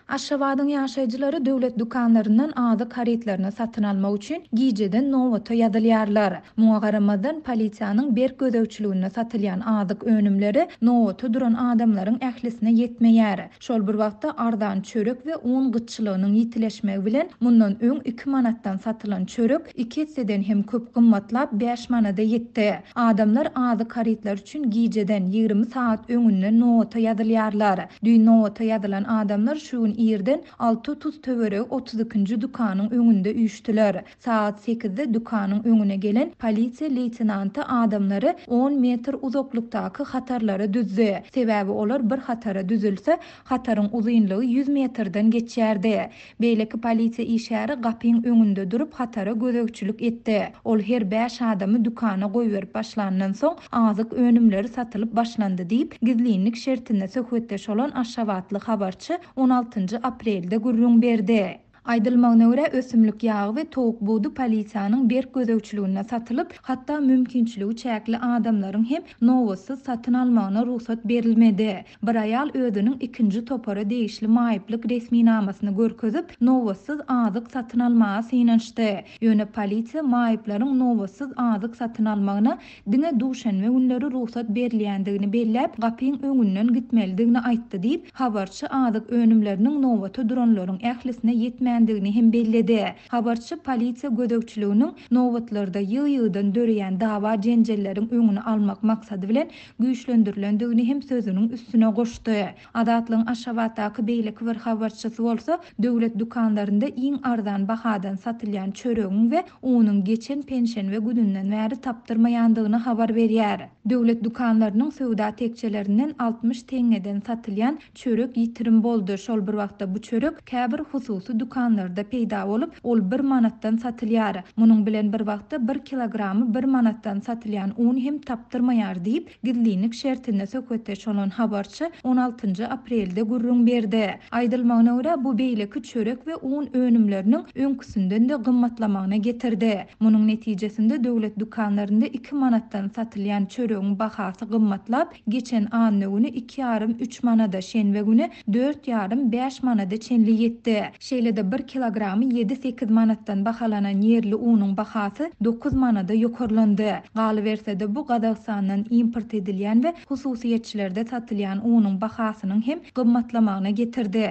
Aşgabadyň ýaşaýjylary döwlet dükanlaryndan azyk harytlaryny satyn almak üçin gijeden nobata ýazylýarlar. Muňa garamazdan, polisiýanyň berk gözegçiliginde satylýan azyk önümleri nobata duran adamlaryň ählisine ýetmeýär. Şol bir wagtda, arzan çörek we un gytçylygynyň ýitileşmegi bilen, mundan öň iki manatdan satylan çörek iki esseden hem köp gymmatlap, bäş manada ýetdi. Adamlar azyk harytlary üçin gijeden, 20 sagat öňünden nobata ýazylýarlar. Düýn nobata ýazylan adamlar şu gün irden 6:30 töweregi otuz ikinji dükanyň öňünde üýşdüler. Sagat sekizde dükanyň öňüne gelen polisiýa leýtenanty adamlary on metr uzaklykdaky hatarlara düzdi. Sebäbi olar bir hatara düzülse, hataryň uzynlygy ýüz metrden geçýärdi. Beýleki polisiýa işgäri gapyň öňünde durup hatara gözegçilik etdi. Ol her bäş adamy dükana goýberip başlandan soň, azyk önümleri satylyp başlandy diýip, gizlinlik şertinde söhbetdeş bolan aşgabatly habarçy on altynjy aprelde gürrüň berdi. Aýdylmagyna görä, ösümlik ýagy we towuk budy polisiýanyň berk gözegçiliginde satylyp, hatda mümkinçiligi çäkli adamlaryň hem nobatsyz satyn almagyna rugsat berilmedi. Bir aýal özüniň ikinji topara degişli maýyplyk resminamasyny görkezip, nobatsyz azyk satyn almaga synanyşdy. Ýöne polisiýa maýyplaryň nobatsyz azyk satyn almagyna diňe duşenbe günleri rugsat berilýändigini belläp, gapyň öňünden gitmelidigini aýtdy diýip, habarçy azyk önümleriniň nobata duranlaryň ählisine ýetmändigini hem belledi. Habarçy polisiýa gözegçiliginiň nobatlarda ýygy-ýygydan döreýän dawa-jenjelleriň öňüni almak maksady bilen güýçlendirilendigini hem sözüniň üstüne goşdy. Azatlygyň Aşgabatdaky beýleki bir habarçysy bolsa, döwlet dükanlarynda iň arzan bahadan satylýan çöregiň we unuň geçen penşenbe gününden bäri tapdyrmaýandygyny habar berýär. Döwlet dükanlarynyň söwda tekjelerinden 60 teňňeden satylýan çörek ýitirim boldy, şol bir wagtda bu çörek käbir hususy dükanlarda peýda bolup, ol bir manatdan satylýar. Munuň bilen bir wagtda bir kilogramy bir manatdan satylýan un hem tapdyrmaýar diýip, gizlinlik şertinde söhbetdeş bolan habarçy on altynjy aprelde gürrüň berdi. Aýdylmagyna görä, bu beýleki çörek we un önümleriniň öňküsinden-de gymmatlamagyna getirdi. Munuň netijesinde döwlet dükanlarynda iki manatdan satylýan çöregiň bahasy gymmatlap, Geçen anna güni iki ýarym, üç manada, şenbe güni dört ýarym, bäş manada çenli ýetdi. Şeýle-de bir kilogramy ýedi-sekiz manatdan bahalanan ýerli unuň bahasy dokuz manada ýokarlandy. Galyberse-de, bu Gazagystandan import edilýän we hususyýetçilerde satylýan unuň bahasynyň hem gymmatlamagyna getirdi.